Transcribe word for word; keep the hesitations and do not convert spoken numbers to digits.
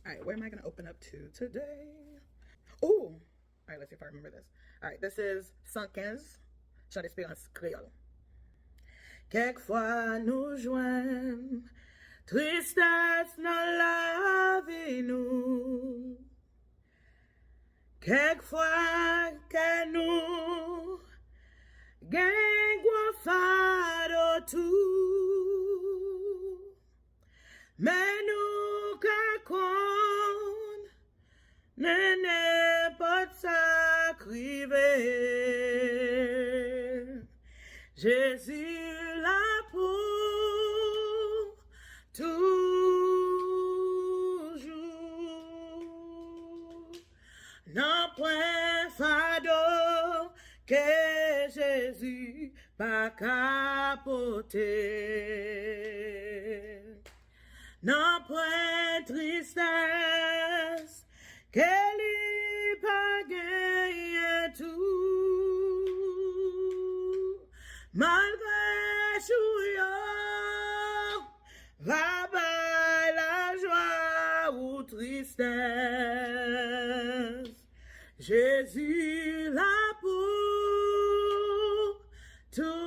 All right, where am I going to open up to today? Ooh, all right, let's see if I remember this. All right, this is San Kenz, Chan Desperans Kreyòl. Kèk fwa nou jwenn tristès nan lavi nou. Kèk fwa kè nou gen gwo fado tou. Men nou ka konn, men nenpòt sa k rive, Jezi la pou toujou. Nanpwen fado ke Jezi pa ka pote. Nanpwen tristès ke li pa genyen tou. Malgre jou yo va bay lajwa ou tristès, Jezi la pou tou.